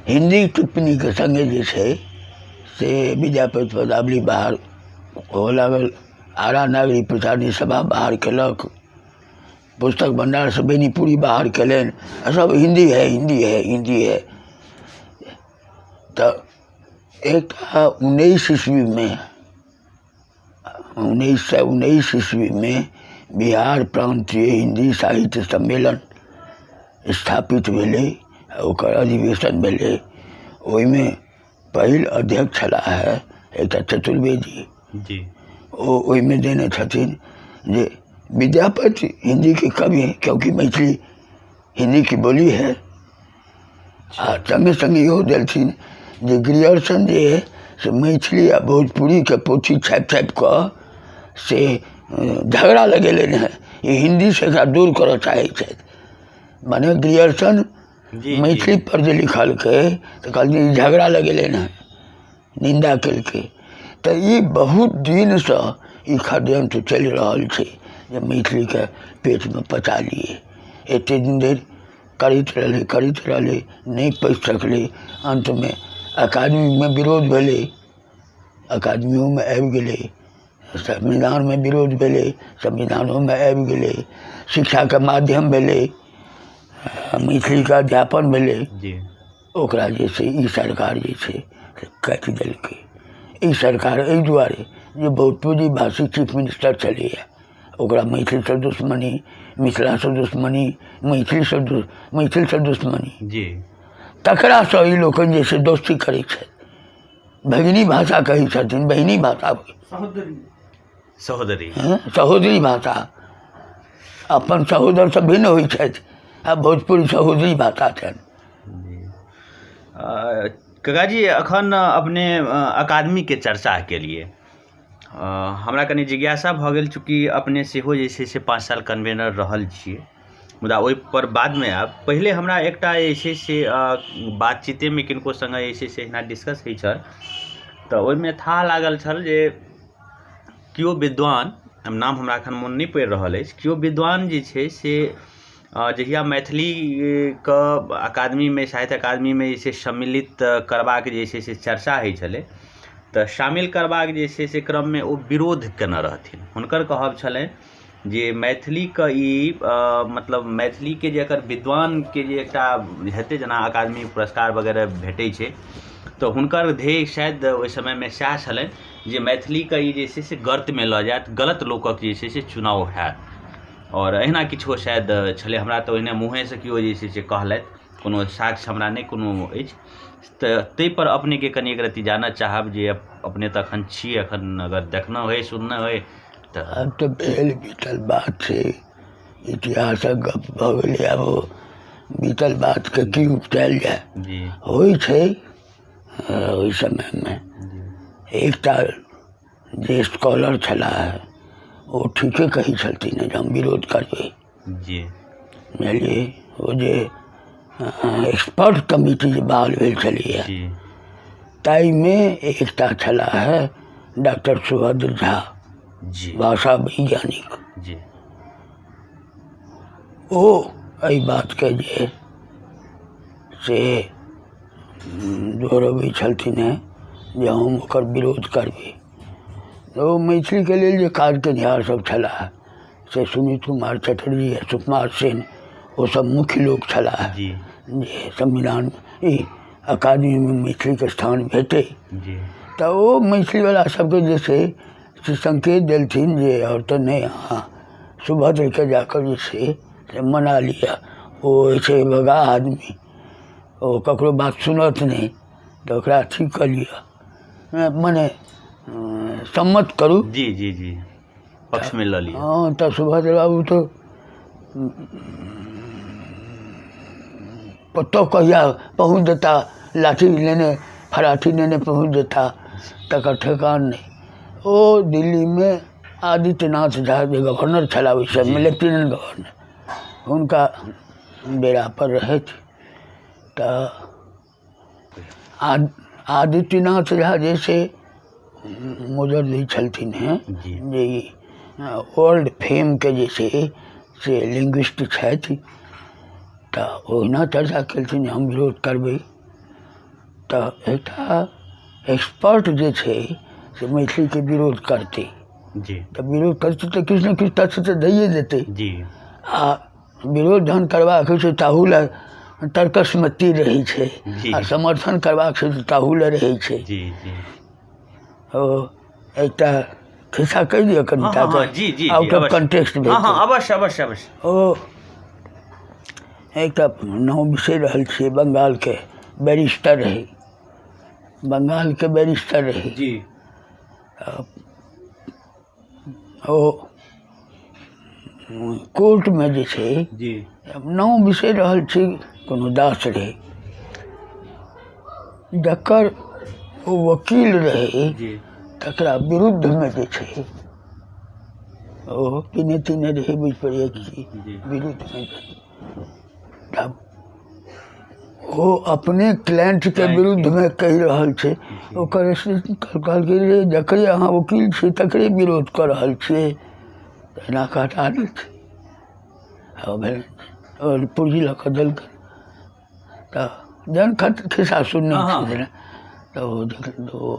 हिन्दी टिप्पणीके सङ्गे जे छै से विद्यापति पदावली बाहर हुअ लागल। आरा नागरी प्रचारणी सभा बाहर केलक, पुस्तक भण्डारसँ बेनीपुरी बाहर केलनि, आ सब हिन्दी है हिन्दी है हिन्दी है। तऽ एकटा 19 ईस्वीमे 1919 ईस्वीमे बिहार प्रान्तीय हिन्दी साहित्य सम्मेलन स्थापित भेलै, ओकर अधिवेशन भेलै। ओहिमे पहिल अध्यक्ष छलाह है एकटा चतुर्वेदी जी, ओ ओहिमे देने छथिन जे विद्यापति हिंदी के कवि हैं क्योंकि मैथिली हिंदी की बोली है। आ सङ्गे सङ्गे इहो देलथिन जे ग्रियर्सन जे है से मैथिली आ भोजपुरीके पोथी छापि छापि कऽ से झगड़ा लगेलनि हेँ, ई हिन्दीसँ एकरा दूर करऽ चाहै छथि। मने ग्रियर्सन मैथिली पर जे लिखलकै तऽ कहलखिन ई झगड़ा लगेलनि हेँ, निन्दा केलकै। तऽ ई बहुत दिनसँ ई षड्यंत्र चलि रहल छै जे मैथिलीके पेटमे पचा लिए। एते दिन धरि करैत रहलै करैत रहलै, नहि पचि सकलै। अन्तमे अकादमीमे विरोध भेलै, अकादमियोमे आबि गेलै, संविधानमे विरोध भेलै, संविधानोमे आबि गेलै, शिक्षाके माध्यम भेलै, मैथिलीके अध्यापन भेलै। ओकरा जे छै ई सरकार जे छै से काटि देलकै। ई सरकार एहि दुआरे जे भोजपुरी भाषी चीफ मिनिस्टर छलैए, ओकरा मैथिलीसँ दुश्मनी, मिथिलासँ दुश्मनी, मैथिलीसँ मैथिलसँ दुश्मनी तकरासँ ई लोकनि जे छै दोस्ती करै छथि। भगिनी भाषा कहै छथिन, बहिनी भाषा, सहोदरी, सहोदरी भाषा, अपन सहोदरसँ भिन्न होइ छथि आ भोजपुरी सहोदरी भाषा छनि। काकाजी, एखन अपने अकादमीके चर्चा केलिए, हमरा कनि जिज्ञासा भऽ गेल, चूँकि अपने सेहो जे छै से 5 साल कन्वेनर रहल छियै, मुदा ओहिपर बादमे आयब। पहिले हमरा एकटा जे छै से बातचीतेमे किनको सङ्गे जे छै से एहिना डिस्कस होइ छल, तऽ ओहिमे थाह लागल छल जे केओ विद्वान, हम नाम हमरा एखन मोन नहि पड़ि रहल अछि, केओ विद्वान जे छै से जहिया मैथिलीके अकादमीमे, साहित्य अकादमीमे जे छै सम्मिलित करबाक जे छै से चर्चा होइ छलै, तऽ शामिल करबाक जे छै से क्रममे ओ विरोध केने रहथिन। हुनकर कहब छलनि जे मैथिलीके ई मतलब मैथिलीके जे एकर विद्वानके जे एकटा हेतै, जेना अकादमी पुरस्कार वगैरह भेटै छै, तऽ हुनकर ध्येय शायद ओहि समयमे सएह छलनि जे मैथिलीके ई जे छै से गर्तमे लऽ जायत, गलत लोकक जे छै से चुनाव हैत, आओर एहिना किछो शायद छलै। हमरा तऽ ओहिना मुँहेसँ केओ जे छै से कहलथि, कोनो साक्ष्य हमरा नहि कोनो अछि। तऽ ताहिपर अपनेके कनि एक रत्ती जानऽ चाहब जे अपने तऽ एखन छी, एखन अगर देखने होइ सुनने होइ तऽ। आब तऽ भेल बीतल बात छै, इतिहासक गप भऽ गेलै, आब ओ बीतल बातके की उपटायल जाय। होइ छै ओहि समयमे एकटा जे स्कॉलर छलाह ओ ठीके कहै छलथिन जे हम विरोध करबै। बुझलियै, ओ जे एक्सपर्ट कमिटी जे बहाल भेल छलैए ताहिमे एकटा छलाह है डॉक्टर सुभद्र झा, भाषा वैज्ञानिक। ओ एहि बातके जे से दोहरबै छलथिन हेँ जे हम ओकर विरोध करबै। ओ मैथिलीके लेल जे काज केनिहार सब छलाह से सुनीत कुमार चटर्जी आ सुकुमार सेन, ओ सब मुख्य लोक छलाह जे संविधान ई अकादमीमे मैथिलीके स्थान भेटै। तऽ ओ मैथिलीवला सबके जे छै से संकेत देलथिन जे आओर तऽ नहि, अहाँ सुभद्रके जाकऽ जे छै से मना लिअ, ओ होइ छै बगा आदमी, ओ ककरो बात सुनत नहि, तऽ ओकरा ठीक कऽ लिअ, मने सम्मत करू। जी जी जी पक्षमे लऽ लिअ। हँ, तऽ सुभद्र बाबू तऽ कतऽ कहिया पहुँच जेता, लाठी लेने फराठी लेने पहुँच जेता तकर ठेकान नहि। ओ दिल्लीमे आदित्यनाथ झा जे गवर्नर छलाह ओहि समयमे, लेफ्टिनेंट गवर्नर, हुनका डेरापर रहथि। तऽ आदित्यनाथ झा जे से मोजर दै छलथिन हेँ जे ई वर्ल्ड फेमके जे छै से लिंग्विस्ट छथि, तऽ ओहिना चर्चा केलथिन जे हम विरोध करबै। तऽ एकटा एक्सपर्ट जे छै से मैथिलीके विरोध करतै। तऽ विरोध करतै तऽ किछु ने किछु तथ्य तऽ दैए देतै। आ विरोध जहन करबाक होइ छै ताहू लए तर्कसमति रहै छै, आ समर्थन करबाक छै तऽ ताहू लए रहै छै। ओ एकटा खिस्सा कहि दिअ कनिटा आउट ऑफ कॉन्टेक्स्ट भेल। अवश्य अवश्य अवश्य। ओ एकटा नाम बिसरि रहल छियै, बंगालके बैरिस्टर रहै, बंगालके बैरिस्टर रहै। ओ कोर्टमे जे छै, नाम बिसरि रहल छी, कोनो दास रहै जकर ओ वकील रहै, तकरा विरुद्धमे जे छै ओ पीने तीने रहै, बुझि पड़ैए कि विरुद्धमे। तब ओ अपने क्लाइंटके विरुद्धमे कहि रहल छै, ओकर कहलकै रे जकरे अहाँ वकील छियै तकरे विरोध कऽ रहल छियै, एना कहता नहि छै। आ भेल पुर्जी लऽ कऽ देलकै, तऽ जहन खिस्सा सुनने छियै तऽ ओ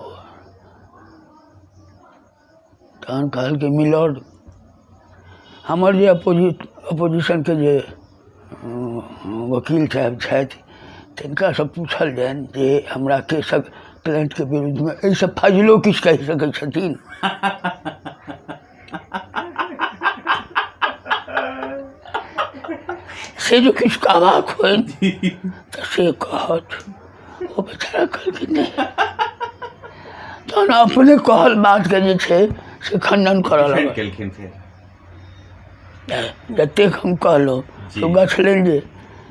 तहन कहलकै मिलॉर्ड, हमर जे अपोजिशनके जे वकील साहेब छथि तिनकासँ पूछल जानि जे हमरा केसक क्लाइंटके विरुद्धमे एहिसँ फाजिलो किछु कहि सकै छथिन। से जो किछु कहबाक होइन तऽ से कहत। ओ बेचारा कहलखिन नहि, तहन अपने कहल बातके जे छै से खंडन करऽ लगल केलखिन। फेर जतेक हम कहलहुँ से गछलनि जे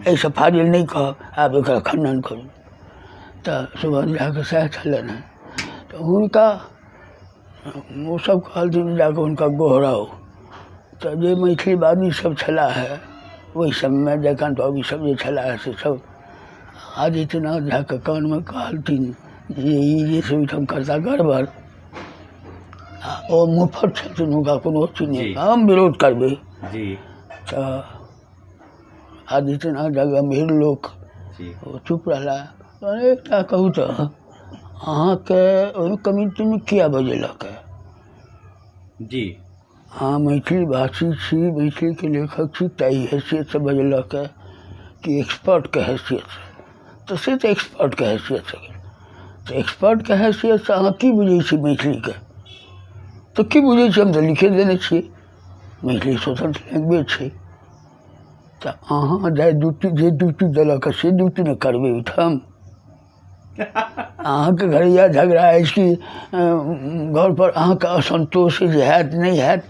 एहिसँ फाजिल नहि कहब, आब एकरा खंडन करू। तऽ सुभाष झाके सएह छलनि हेँ। तऽ हुनका ओसभ कहलथिन जाकऽ हुनका गोहराउ। तऽ जे मैथिलीवादी सब छलाह हे ओहि समयमे, जयकान्त बाबू सब जे छलाह हे से सब आदित्यनाथ झाके कानमे कहलथिन जे ई जे छै ओहिठाम करता गड़बड़। आ ओ मुफत छथिन, हुनका कोनो अथी नहि, हम विरोध करबै। तऽ आदित्यनाथ झा गम्भीर लोक, ओ चुप रहला। एकटा कहू तऽ अहाँके ओहि कमिटीमे किया बजेलक? जी अहाँ मैथिली भाषी छी, मैथिलीके लेखक छी, ताहि हैसियतसँ बजेलक कि एक्सपर्टके हैसियतसँ? तऽ से तऽ एक्सपर्टके हैसियतसँ गेल। तऽ एक्सपर्टके हैसियतसँ अहाँ की बुझै छी मैथिलीके? तऽ की बुझै छी, हम तऽ लिखे देने छियै मैथिली स्वतन्त्र लैंग्वेज छै। तऽ अहाँ जाहि ड्यूटी जे ड्यूटी देलक से ड्यूटी ने करबै ओहिठाम। अहाँके घरैया झगड़ा अछि कि घरपर अहाँके असन्तोष जे हैत नहि हैत,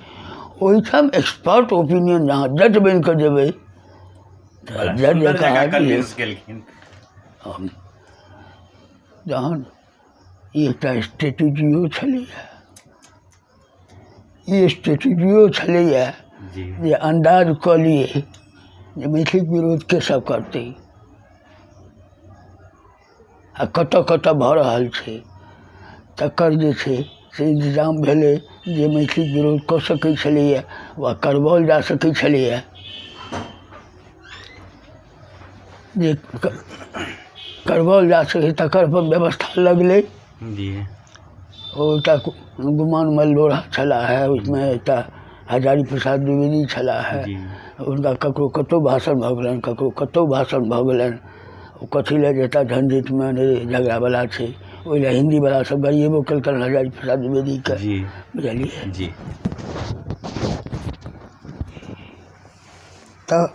ओहिठाम एक्सपर्ट ओपिनियन अहाँ जज बनि कऽ जेबै तऽ जज जकाँ जहन ई एकटा स्ट्रेटेजियो छलैए, ई स्ट्रेटेजियो छलैए जे अन्दाज कऽ लियै जे मैथिलीक विरोध के सब करतै आ कतऽ कतऽ भऽ रहल छै, तकर जे छै से इन्तजाम भेलै जे मैथिलीक विरोध कऽ सकै छलैए वा करबाओल जा सकै छलैए, जे करबाओल जा सकै तकर अपन व्यवस्था लगलै। ओ एकटा गुमान मल्लोरा छलाह हे, ओहिमे एकटा हजारी प्रसाद द्विवेदी छलाह हे, हुनका ककरो कतहु भाषण भऽ गेलनि, ककरो कतहु भाषण भऽ गेलनि। ओ कथी लए जेता झंझटिमे, झगड़ावला छै, ओहि लए हिन्दीवला सब गरिएबो केलकनि हजारी प्रसाद द्विवेदीके, बुझलियै। तऽ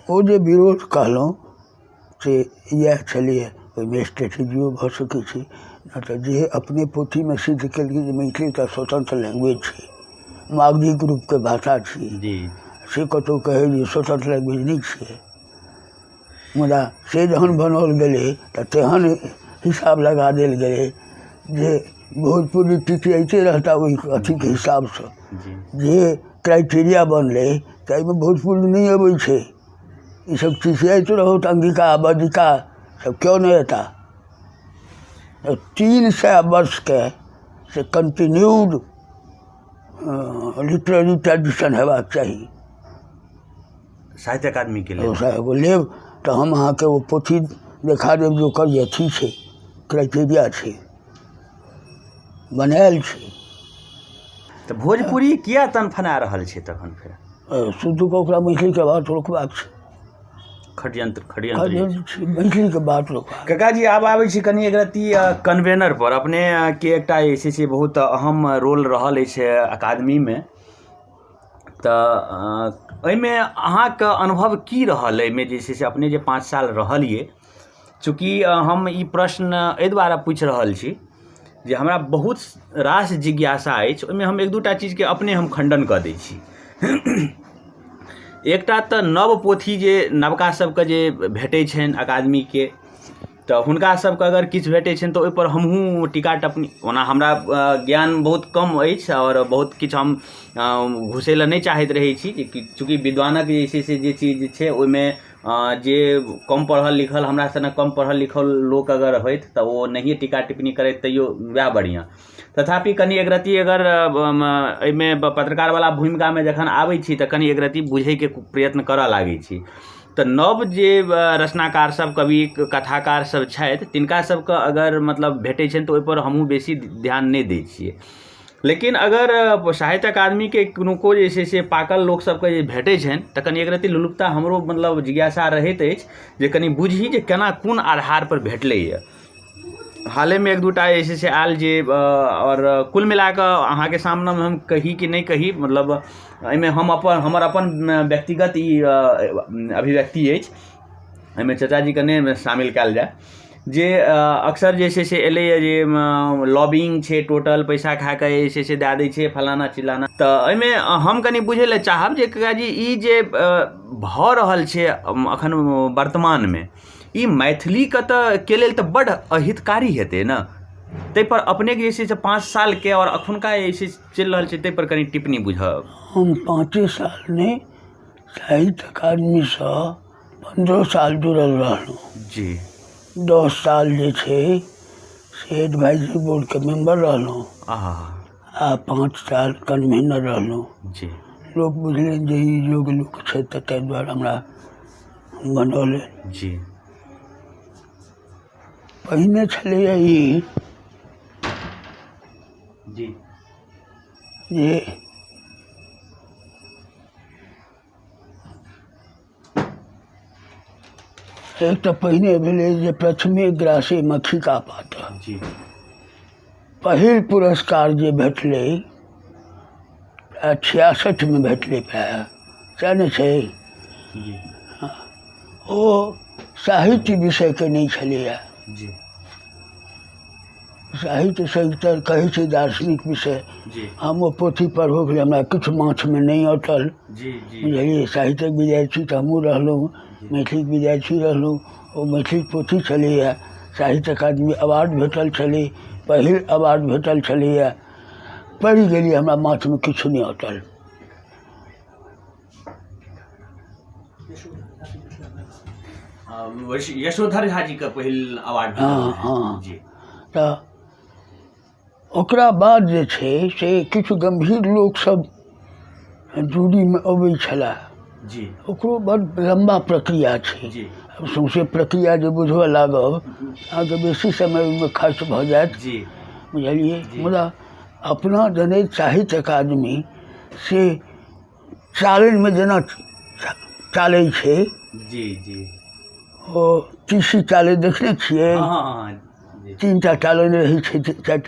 ओ जे विरोध कहलहुँ से इएह छलैए, ओहिमे स्ट्रेटेजियो भऽ सकै छै। नहि तऽ जे अपने पोथीमे सिद्ध केलकै जे मैथिली एकटा स्वतन्त्र लैंग्वेज छै, मागधिक रूपके भाषा छियै, से कतहु कहै जे स्वतन्त्र लैंग्वेज नहि छियै। मुदा से जहन बनाओल गेलै तऽ तेहन हिसाब लगा देल गेलै जे भोजपुरी टिटियाइते रहता ओहि अथीके हिसाबसँ। जे क्राइटेरिया बनलै ताहिमे भोजपुरी नहि अबै छै, ईसब टिटियाइत रहू तऽ अंगिका बज्जिका सब केओ नहि एता। 300 वर्षके से कन्टिन्यूड लिटरेरी ट्रेडिशन हेबाक चाही साहित्य अकादमीके लेल। लेब तऽ हम अहाँके ओ पोथी देखा देब जे ओकर जे अथी छै। क्राइटेरिया छै, बनायल छै। तऽ भोजपुरी किया तनफना रहल छै तखन फेर? शुद्धके ओकरा मैथिलीके बात रोकबाक छै। खडयंत्र, खडयंत्र छै, मैथिलीके बात रोकबाक। काकाजी, आब आबै छी कनि एक रत्ती कन्वेनर पर। अपने के एकटा जे छै से बहुत अहम रोल रहल अछि अकादमीमे, तऽ एहिमे अहाँके अनुभव की रहल? एहिमे जे छै से अपने जे 5 साल रहलियै, चूँकि हम ई प्रश्न एहि दुआरे पूछि रहल छी जे हमरा बहुत रास जिज्ञासा अछि, ओहिमे हम एक दूटा चीजके अपने हम खण्डन कऽ दै छी। एकटा तऽ नव पोथी जे नवका सबके जे भेटै छनि अकादमीके, तऽ हुनका सबके अगर किछु भेटै छनि तऽ ओहिपर हमहूँ टीका टिप्पणी, ओना हमरा ज्ञान बहुत कम अछि आओर बहुत किछु हम घुसै लए नहि चाहैत रहै छी, चूँकि विद्वानक जे छै से जे चीज छै ओहिमे जे कम पढ़ल लिखल, हमरा सनक कम पढ़ल लिखल लोक अगर होथि तऽ ओ नहिए टीका टिप्पणी करथि तैयो वएह बढ़िआँ। तथापि कनि एक रत्ती अगर एहिमे पत्रकारवला भूमिकामे जखन आबै छी तऽ कनि एक रत्ती बुझैके प्रयत्न करऽ लागै छी। तऽ नव जे रचनाकार सब, कवि कथाकार सब छथि, तिनका सबके अगर मतलब भेटै छनि तऽ ओहिपर हमहूँ बेसी ध्यान नहि दै छियै। लेकिन अगर साहित्य अकादमीके किनको जे छै से पाकल लोक सबके जे भेटै छनि तऽ कनि एक रत्ती लुलुकता हमरो मतलब जिज्ञासा रहैत अछि जे कनि बुझी जे केना कोन आधारपर भेटलैए। हालेमे एक दूटा जे छै से आयल जे, आओर कुल मिला कऽ अहाँके सामनेमे हम कही कि नहि कही, मतलब एहिमे हम अपन, हमर अपन व्यक्तिगत ई अभिव्यक्ति अछि, एहिमे चचाजीके नहि शामिल कयल जाय, जे अक्सर जे छै से एलैए जे लॉबिंग छै, टोटल पैसा खा कऽ जे छै से दए दै छै फलाना चिलाना। तऽ एहिमे हम कनि बुझै लए चाहब जे काकाजी, ई जे भऽ रहल छै अखन वर्तमानमे, ई मैथिलीके तऽ के लेल तऽ बड्ड अहितकारी हेतै ने? ताहिपर अपनेके जे छै से 5 सालके आओर अखुनका जे छै चलि रहल छै ताहिपर कनि टिप्पणी बुझब। हम 5 साल नहि, साहित्य अकादमीसँ 15 साल जुड़ल रहलहुँ जी। 10 साल जे छै से एडवाइजरी बोर्डके मेम्बर रहलहुँ आ 5 साल कन्वीनर रहलहुँ जी। लोक बुझलनि जे ई योग्य लोक छै, तऽ ताहि दुआरे हमरा बनौलनि जी। पहिने छलैए ई जी जे एक तऽ पहिने भेलै जे प्रथमे ग्रासे मक्षिका पात जी। पहिल पुरस्कार जे भेटलै 66मे भेटलै प्रायः, सएह ने छै जी। ओ साहित्य विषयके नहि छलैए जी। साहित्य सहित कहै छै दार्शनिक विषय जी। हम ओ पोथी पढ़बोके लेल हमरा किछु माथमे नहि अटल जी जी। बुझलियै? साहित्यक विद्यार्थी तऽ हमहूँ रहलहुँ, मैथिलीक विद्यार्थी रहलहुँ। ओ मैथिलीक पोथी छलैए, साहित्य अकादमी अवार्ड भेटल छलै, पहिल अवार्ड भेटल छलैए। पढ़ि गेलियै, हमरा माथमे किछु नहि अटल। यशोधर झा जी के पहिल अवार्ड। हँ हँ जी। तऽ ओकरा बाद जे छै से किछु गम्भीर लोकसभ जूरीमे अबै छलाह जी। ओकरो बड़ लम्बा प्रक्रिया छै जी। सौँसे प्रक्रिया जे बुझबऽ लागब अहाँके बेसी समय ओहिमे खर्च भऽ जायत जी। बुझलियै? जी। मुदा अपना जनैत साहित्य अकादमी से चालनिमे जेना चालै छै जी जी। ओ तीसी चालै देखने छियै? हँ हँ हँ जी। 3टा चालनि रहै छै, 4।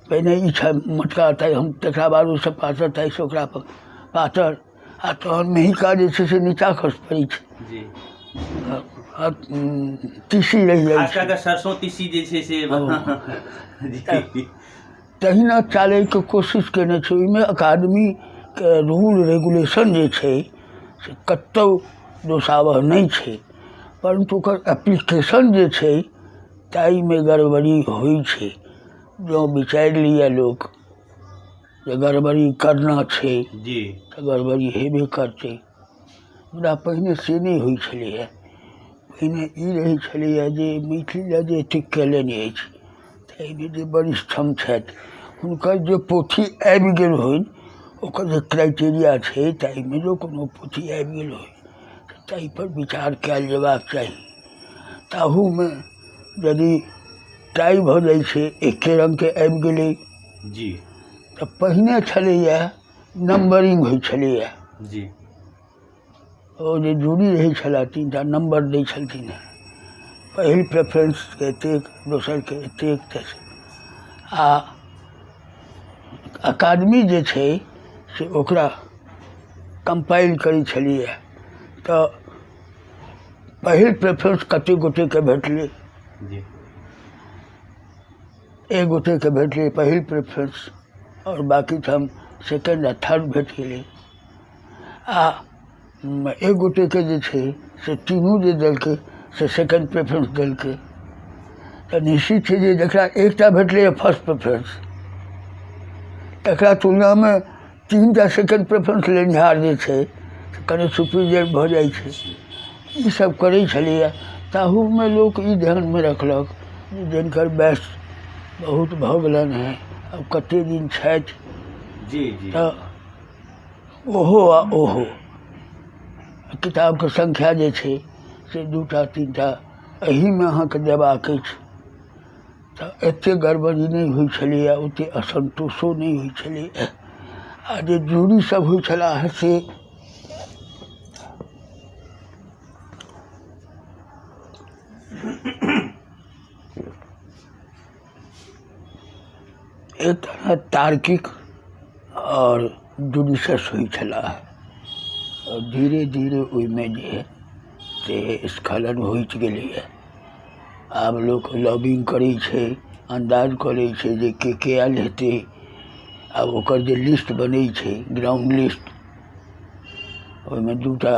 पहिने ई छै मोटका, ताहि हम तकरा बाद ओहिसँ पातर, ताहिसँ ओकरा पातर, आ तहन मेहिका जे छै से नीचाँ खसि पड़ै छै जी। तीसी रहि जाइ खास छै। कए कऽ सरसों तीसी जे छै से जी। तहिना चालैके कोशिश केने छै। ओहिमे अकादमीके रूल रेगुलेशन जे छै से कतहु दोषावह नहि छै, परन्तु ओकर एप्लीकेशन जे छै ताहिमे गड़बड़ी होइ छै। जँ विचारि लिअ लोक जे गड़बड़ी करना छै जी तऽ गड़बड़ी हेबे करतै। मुदा पहिने से नहि होइ छलैए। पहिने ई रहै छलैए जे मैथिली लए जे एतेक कयलनि अछि ताहिमे जे वरिष्ठम छथि हुनकर जे पोथी आबि गेल होइन, ओकर जे क्राइटेरिया छै ताहिमे जो कोनो पोथी आबि गेल होइ तऽ ताहिपर विचार कयल जेबाक चाही। ताहूमे यदि टाइ भऽ जाइ छै, एके रङ्गके आबि गेलै। जी। तऽ पहिने छलैए नम्बरिंग होइ छलैए। जी। ओ जे जूरी रहै छलए 3टा नम्बर दै छलखिन हेँ, पहिल प्रेफरेंसके एतेक, दोसरके एतेक, तेसर। आ अकादमी जे छै से ओकरा कम्पाइल करै छलैए। तऽ पहिल प्रेफरेंस कतेक गोटेके भेटलै? जी। एक गोटेके भेटलै पहिल प्रेफरेंस, आओर बाँकी ठाम सेकेंड आ थर्ड भेट गेलै। आ एक गोटेके जे छै से तीनू जे देलकै से सेकेंड प्रेफरेंस देलकै। तऽ निश्चित छै जे जकरा एकटा भेटलैए फर्स्ट प्रेफरेंस, तकरा तुलनामे 3टा सेकेंड प्रेफरेंस लेनिहार जे छै से कनि सुपीरियर भऽ जाइ छै। ईसब करै छलैए। ताहूमे लोक ई ध्यानमे रखलक जे जिनकर वयस बहुत भऽ गेलनि हेँ, आब कतेक दिन छथि। जी जी। तऽ ओहो आ ओहो किताबके संख्या जे छै से 2टा 3टा एहिमे अहाँके देबाक अछि। तऽ एतेक गड़बड़ी नहि होइ छलैए, ओतेक असन्तोषो नहि होइ छलैए। आ जे जूरी सब होइ छलाह से एक तरह तार्किक आओर जुडिशस होइ छलाह। आओर धीरे धीरे ओहिमे जे से स्खलन होइत गेलैए। आब लोक लॉबिंग करै छै, अन्दाज कऽ लै छै जे के के आयल हेतै। आब ओकर जे लिस्ट बनै छै, ग्राउंड लिस्ट, ओहिमे 2टा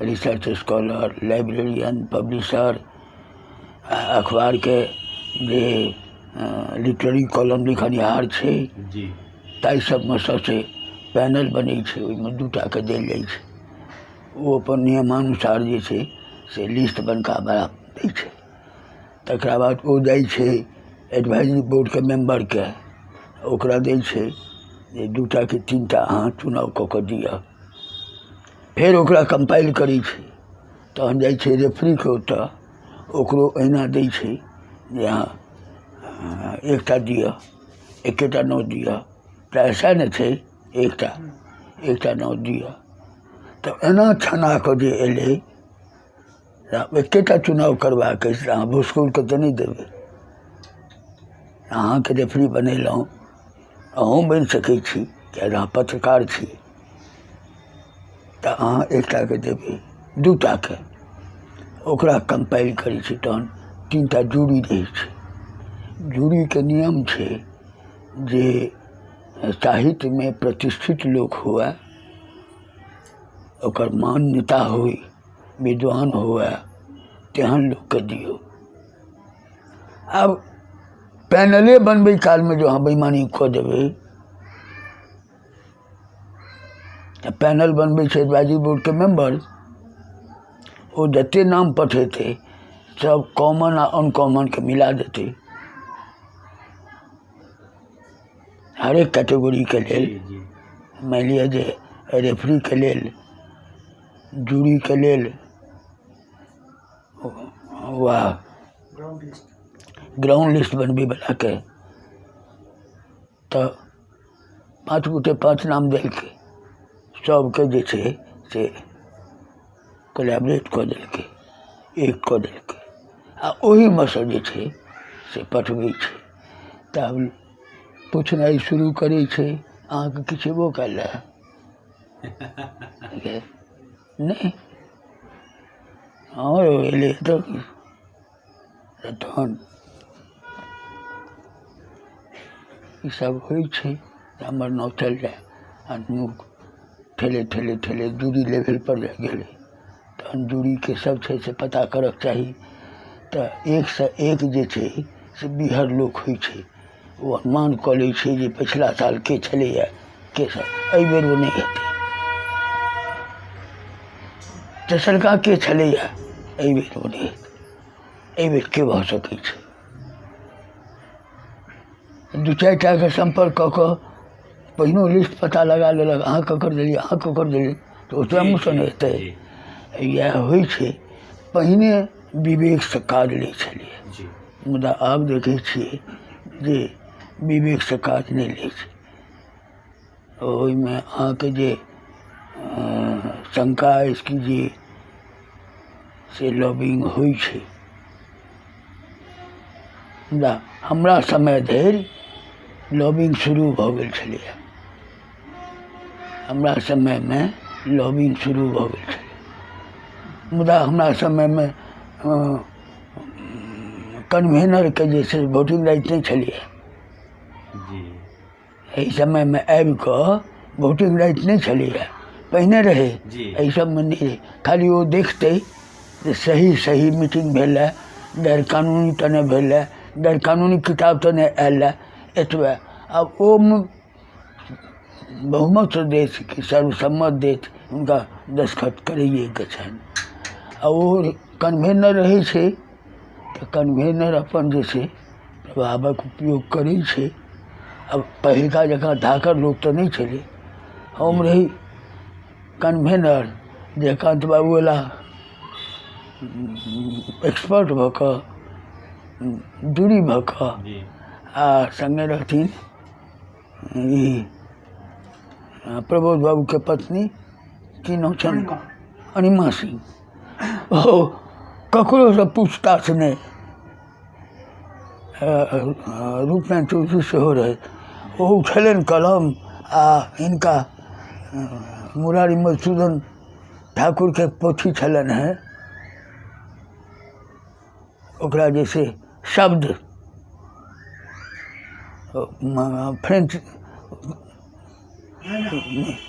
रिसर्च स्कॉलर, लाइब्रेरियन, पब्लिशर, अखबारके जे लिटरेरी कॉलम लिखनिहार छै, जी, ताहि सबमे सबसे पैनल बनै छै, ओहिमे 2टाके देल जाइ छै। ओ अपन नियमानुसार जे छै से लिस्ट बनका बना दै छै। तकरा बाद ओ जाइ छै एडवाइजरी बोर्डके मेम्बरके, ओकरा दै छै जे 2टा कि 3टा अहाँ चुनाव कऽ कऽ दिअ। फेर ओकरा कम्पाइल करै छै, तहन जाइ छै रेफरीके ओतऽ, ओकरो एहिना दै छै जे अहाँ एकटा दिअ, एकेटा नाम दिअ, तऽ ऐसा नहि छै, एकटा एकटा नाम दिअ। तऽ एना छना कऽ जे एलै, एकेटा चुनाव करबाक अछि तऽ अहाँ भुसकौलके तऽ नहि देबै। अहाँके रेफरी बनेलहुँ, अहूँ बनि सकै छी, किएक अहाँ पत्रकार छी, तऽ अहाँ एकटाके देबै, 2टाके ओकरा कम्पाइल करै छै। तहन 3टा जूरी रहै छै। जूरीके नियम छै जे साहित्यमे प्रतिष्ठित लोक हुए, ओकर मान्यता होइ, विद्वान हुए, तेहन लोकके दियौ। आब पैनले बनबै कालमे जो अहाँ बेईमानी कऽ देबै, तऽ पैनल बनबै छै एडवाइजरी बोर्डके मेम्बर, ओ जते नाम पठेतै सब कॉमन आ अनकॉमनके मिला देतै हरेक कैटेगोरीके लेल। मानि लिअ जे रेफरीके लेल, जूरीके लेल वा ग्राउंड लिस्ट बनबैवलाके, तऽ 5 गोटे 5 नाम देलकै, सबके जे छै से कोलैबरेट कऽ देलकै, एक कऽ देलकै, आ ओहिमे सँ जे छै से पठबै छै। तब पुछनाइ शुरू करै छै, अहाँके किछु एबो कयल रहए? नहि, हँ एलै तऽ तहन ईसब होइ छै। हमर नाम चलि जाय आ ठेले ठेले ठेले जूरी लेवलपर जा गेलै, तहन जूरीके सब छै से पता करऽके चाही। तऽ एकसँ एक जे छै से बिहर लोक होइ छै, ओ अनुमान कऽ लै छै जे पछिला साल के छलैए, के सब, एहिबेर ओ नहि हेतै। तेसरका के छलैए, एहिबेर ओ नहि हेतै, एहिबेर के भऽ सकै छै। 2-4 टाके सम्पर्क कऽ कऽ पहिनो लिस्ट पता लगा लेलक, अहाँ ककर देलियै, अहाँ ककर देलियै, तऽ ओतबे मुँहसँ नहि हेतै। इएह होइ छै। पहिने विवेकसँ काज लै छलियै, मुदा आब देखै छियै जे विवेकसँ काज नहि लै छै। ओहिमे अहाँके जे शङ्का अछि कि जे से लॉबिंग होइ छै, मुदा हमरा समय धरि लॉबिंग शुरू भऽ गेल छलैए। हमरा समयमे लॉबिंग शुरू भऽ गेल छलै, मुदा हमरा समयमे कन्वेनरके जे छै वोटिंग राइट नहि छलैए। एहि समयमे आबि कऽ वोटिंग राइट नहि छलैए, पहिने रहै, एहि सबमे नहि रहै। खाली ओ देखतै जे सही सही मीटिंग भेल हए, गैर कानूनी तऽ नहि भेल हए, गैर कानूनी किताब तऽ नहि आयल हए, एतबे। आब ओहिमे बहुमत देत कि सर्वसम्मत देत, हुनका दस्तखत करैएके छनि। आ ओ कन्वेनर रहै छै तऽ कन्वेनर अपन जे छै प्रभावक उपयोग करै छै। आब पहिलुका जकाँ धाकड़ लोक तऽ नहि छलै। हम रही कन्वेनर, जयकान्त बाबू अयलाह एक्सपर्ट भऽ कऽ, दूरी भऽ कऽ, आ सङ्गे रहथिन ई प्रबोध बाबूके पत्नी, की नाम छनि, अनिमा सिंह। ओ ककरोसँ पूछताछ नहि। रूपनारायण चौधरी सेहो रहै। ओ उठेलनि कलम आ हिनका मुरारी मधुसूदन ठाकुरके पोथी छलनि हेँ, ओकरा जे छै शब्द French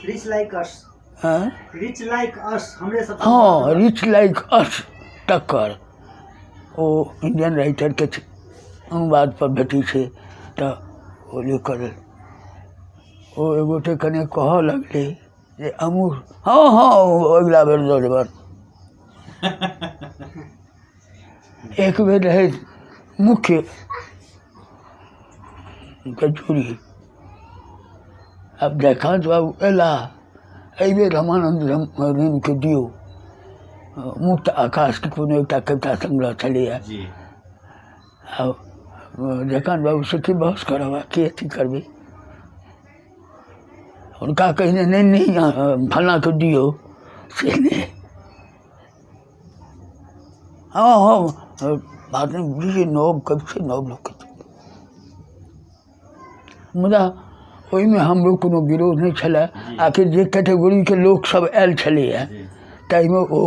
rich like us, rich like us, हमरे सब, हँ, रिच लाइक अस, तकर ओ इंडियन राइटरके अनुवादपर भेटै छै। तऽ ओ लिखल ओ एगोटे कने कहऽ लगलै जे अमूर, हँ हँ, अगिला बेर दऽ देबनि। एक बेर रहै मुख्य कचौड़ी। आब जयकान्त बाबू अयलाह, एहिबेर रामानन्द रेणुके दियौ, मुक्त आकाशके कोनो एकटा कविता संग्रह छलैए। आब जयकान्त बाबूसँ की बहस करब आ की अथी करबै? हुनका कहने नहि नहि, फल्लाँके दियौ, से नहि। हँ हँ, बात नहि बुझै छियै, नव कवि छै, नव लोकके। मुदा ओहिमे हमरो कोनो विरोध नहि छलए। आखिर जे कैटेगोरीके लोकसभ आयल छलैए ताहिमे ओ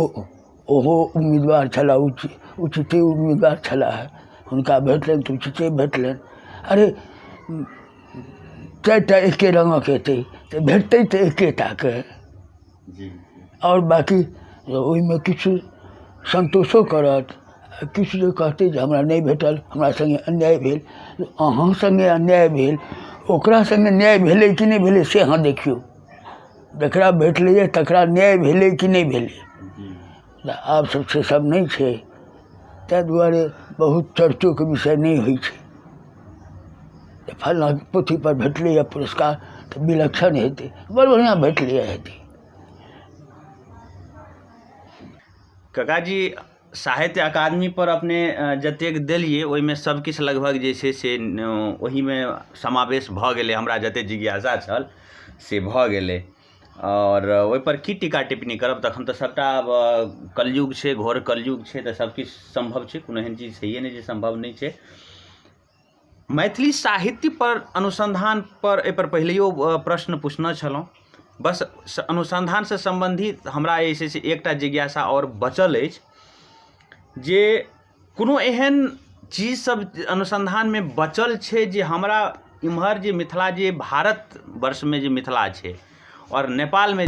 ओहो उम्मीदवार छलाह, उचिते उम्मीदवार छलाह। हुनका भेटलनि तऽ उचिते भेटलनि। अरे, 4टा एके रङ्गक हेतै तऽ भेटतै तऽ एकेटाके। आओर बाँकी ओहिमे किछु सन्तोषो करत, किछु जे कहतै जे हमरा नहि भेटल, हमरा सङ्गे अन्याय भेल। अहाँ सङ्गे अन्याय भेल, ओकरा सङ्गे न्याय भेलै कि नहि भेलै से अहाँ देखियौ। जकरा भेटलैए तकरा न्याय भेलै कि नहि भेलै? आब सब से सब नहि छै, ताहि दुआरे बहुत चर्चोके विषय नहि होइ छै। फल्लाँ पोथीपर भेटलैए पुरस्कार तऽ विलक्षण हेतै, बड़ बढ़िआँ भेटलैए हेतै। काकाजी, साहित्य अकादमी पर अपने जतेक देलियै ओहिमे सब किछु लगभग जे छै से ओहिमे समावेश भऽ गेलै। हमरा जतेक जिज्ञासा छल से भऽ गेलै। आओर ओहिपर की टीका टिप्पणी करब? तखन तऽ सभटा आब कलयुग छै, घोर कलयुग छै, तऽ सभ किछु सम्भव छै। कोनो एहन चीज छैहे नहि जे सम्भव नहि छै। मैथिली साहित्य पर अनुसन्धान पर एहिपर पहिलैयो प्रश्न पुछने छलहुँ। बस अनुसन्धानसँ सम्बन्धित हमरा जे छै से एकटा जिज्ञासा आओर बचल अछि जे कोनो एहन चीज सब अनुसन्धानमे बचल छै जे हमरा इम्हर जे मिथिला, जे भारत वर्षमे जे मिथिला छै आओर नेपालमे